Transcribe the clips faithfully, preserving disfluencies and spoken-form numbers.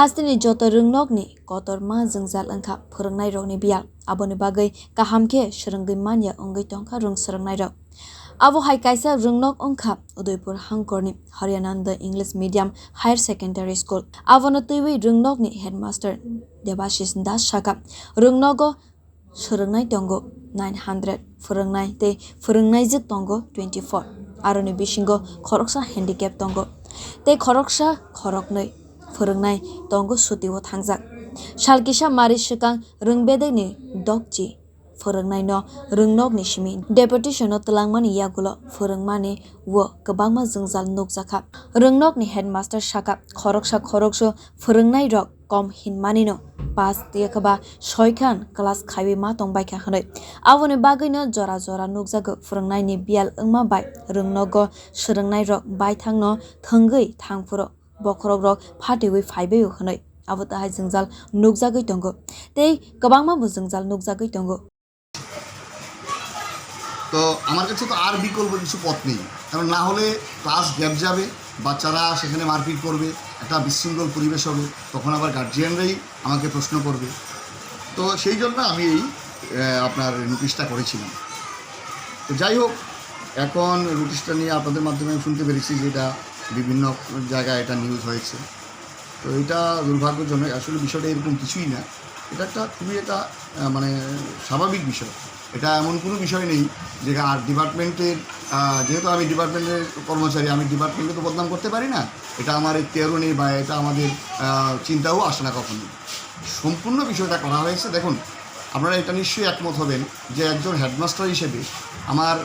Hasteni joto rwngnokni kotorma jwngjal wngkha phwrwngnairokni biyal. Aboni bagwi kaham khe swrwngwi manya wngwi tongkha rwng swrwngnairok. Abo hai kaisa rwngnok wngkha Udaipur hangkorni Haryananda English Medium Higher Secondary School. Abono twiwi rwngnokni headmaster Debashish Das sakha, rwngnogo swrwngnai tongo nine hundred, phwrwngnai tei phwrwngnaijwk tongo twenty four, aroni bisingo khoroksa handicap tongo tei khoroksa khoroknwi phwrwngnai tongo sutio thangjak. Sal kisa mari swkang rwngbedekni dokchi phwrwngnaino rwngnokni simi deputation-o twlangmani yagulo phwrwngmani o kwbangma jwngjal nukjakha. Rwngnokni headmaster sakha, khoroksa khoroksa phwrwngnairok kom hinmanino pass tei khe ba soi khan class khaiwi ma tongbaikha hwnwi. Aboni bagwino jora jora nukjago phwrwngnaini biyal wngma bai rwngnogo swrwngnairok baithangno thwngwi thangphuru bokhorokrok phatiwi phaibaio hwnwi abo tahai jwngjal nukjagwi tongo tei kwbangma bo jwngjal nukjagwi tongo. তো আমার কাছে তো আর বিকল্প কিছু পথ নেই, কারণ না হলে ক্লাস গ্যাপ যাবে, বাচ্চারা সেখানে মারপিট করবে, একটা বিশৃঙ্খল পরিবেশ হবে, তখন আবার গার্জিয়ানরাই আমাকে প্রশ্ন করবে। তো সেই জন্য আমি এই আহ, আপনার নোটিশটা করেছিলাম। তো যাই হোক, এখন নোটিশটা নিয়ে আপনাদের মাধ্যমে আমি শুনতে পেরেছি যে এটা বিভিন্ন জায়গায় এটা নিউজ হয়েছে। তো এটা দুর্ভাগ্যজনক, আসলে বিষয়টা এরকম কিছুই না। এটা একটা খুবই একটা আহ, মানে স্বাভাবিক বিষয়। এটা এমন কোনো বিষয় নেই যে আর ডিপার্টমেন্টের, যেহেতু আমি ডিপার্টমেন্টের কর্মচারী, আমি ডিপার্টমেন্টকে তো বদনাম করতে পারি না। এটা আমার এখতিয়ারও নেই বা এটা আমাদের আহ, চিন্তাও আসে না কখনো। সম্পূর্ণ বিষয়টা করা হয়েছে। দেখুন, আপনারা এটা নিশ্চয়ই একমত হবেন যে একজন হেডমাস্টার হিসেবে আমার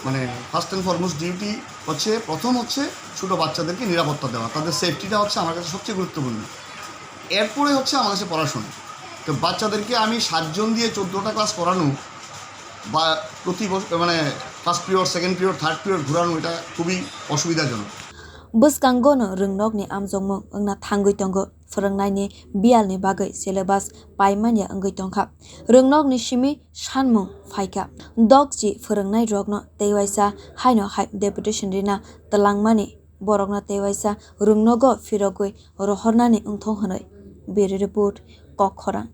মানে ফার্স্ট অ্যান্ড ফরমোস্ট ডিউটি হচ্ছে, প্রথম হচ্ছে ছোটো বাচ্চাদেরকে নিরাপত্তা দেওয়া, তাদের সেফটিটা হচ্ছে আমার কাছে সবচেয়ে গুরুত্বপূর্ণ। এরপরে হচ্ছে আমার কাছে পড়াশোনা। তো বাচ্চাদেরকে আমি সাতজন দিয়ে চোদ্দোটা ক্লাস করানো বা প্রতি বছর মানে first period, second period, third period ঘোরানো, এটা খুবই অসুবিধাজনক। Bwskango no rwngnokni amjokmung wngna thangwi tongo, phwrwngnaini biyalni bagwi syllabus paimanya wngwi tongkha. Rwngnokni simi sanmung phaikha, dokchi phwrwngnairokno tei waisa haino hai deputation rina twlangmani borokno tei waisa rwngnogo phirogwi rohornani wngthong hwnwi. Bureau Report, Kokkhorang.